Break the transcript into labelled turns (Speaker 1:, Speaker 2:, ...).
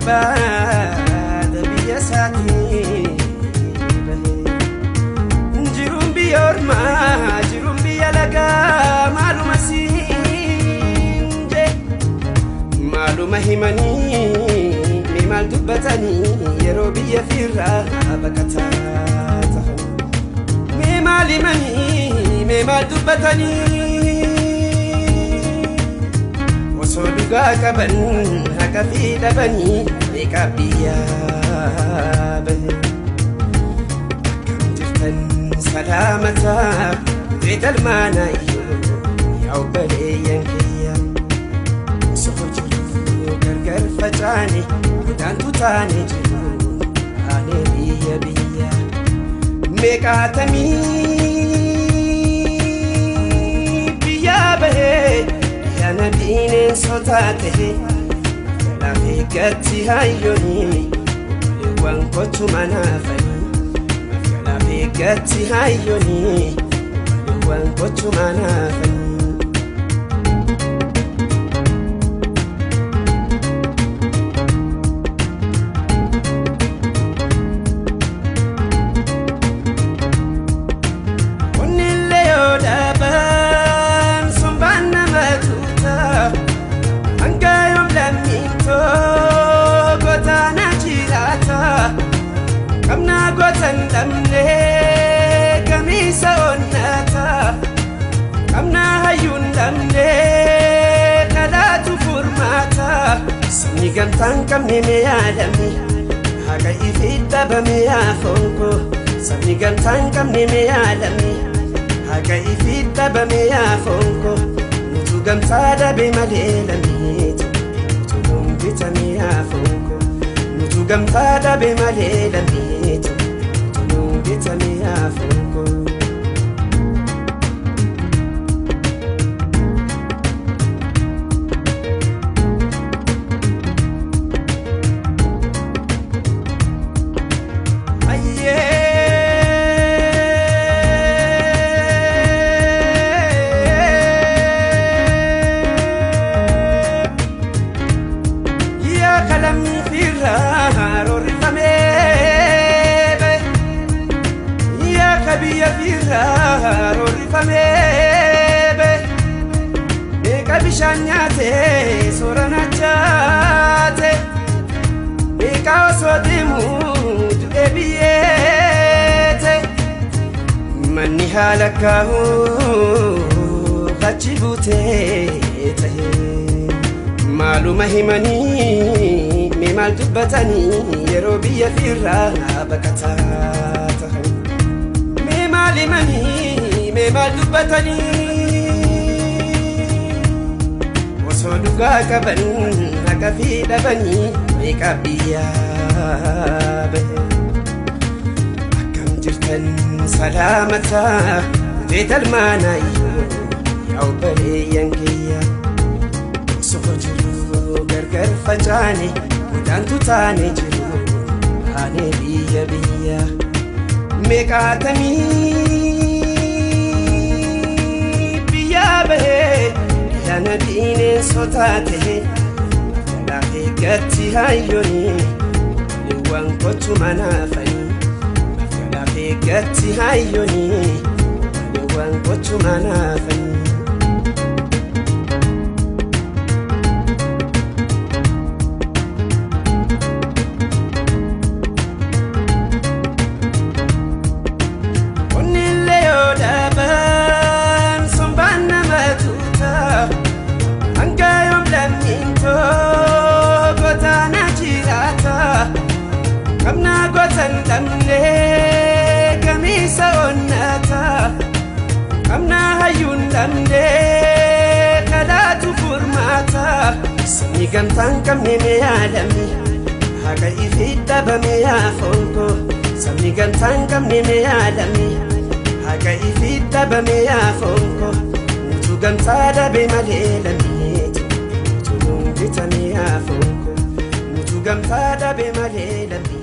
Speaker 1: Barbaada biyya isaatii bahe jiruun biyya ormaa jiruun biyya lagaa maaluma siin jee maaluma himanii mee maal dubbatanii yeroo biyya fiirraa baqataa tahan mee maal himanii mee maal dubbatanii osoo dhugaa qaban haqa fi dhabanii meeqa biyyaa bahe akkam jirtan salaamataa beetalmaanaa iyyuu yaa obboleeyyan kiyya osoo jiru gargar facaane godaantu taane jiru taane biyya biyya meeqaatamii biyya bahee yana bineensota ta'e lafa eeggatti hayyooni obboleewwan kootu manaafanii lafa eeggatti hayyooni obboleewwan kootu manaafanii. Onnillee yoo dhaban sombaan nama tuuta hanga yoom lammiin tokko taana jiraata qabnaa goota hin dhabne kamiisa onnata qabnaa hayyuu hin dhabne kadhaatu furmaata sabni gamtaa hin qabne mee yaadame haqa ifii dhabame yaa fonkoo sabni gamtaa hin qabne mee yaadame haqa ifii dhabame yaa fonkoo nutu gamtaa dhabe malee lammiitu nutu nuun bitame yaa fonkoo nutu gamtaa dhabe malee lammiitu nutu nuun bitame yaa fonkoo. Yaa qalamni fiirraa roorrifamee bahe yaa kabiyya fiirraa roorrifamee bahe meeqa bishaan nyaatee soorana chaate meeqa osoo deemuu du'ee biyyeete manni haala kaa'uu achi buutee tahe. Maaluma himanii mee maal dubbatanii yeroo biyya fiirraa baqataa tahan mee maal himanii mee maal dubbatanii osoo dhugaa qaban haqa fi dhabanii meeqa biyyaa bahe akkam jirtan salaamataa beetalmaanaa iyyuu yaa obboleeyyan kiyya osoo jiru gargar facaane godaantu taane jiru taane biyya biyya meeqaatamii biyya bahee yana bineensota ta'e lafa eeggatti hayyooni obboleewwan kootu manaafanii lafa eeggatti hayyooni obboleewwan kootu manaafanii. Onnillee yoo dhaban sombaan nama tuuta hanga yoom lammiin tokko taana jiraata qabnaa goota hin dhabne kamiisa onnata qabnaa hayyuu hin dhabne kadhaatu furmaata sabni gamtaa hin qabne mee yaadame haqa ifii dhabame yaa fonkoo sabni gamtaa hin qabne mee yaadame haqa ifii dhabame yaa fonkoo nutu gamtaa dhabe malee lammiitu nutu nuun bitame yaa fonkoo nutu gamtaa dhabe malee lammiitu.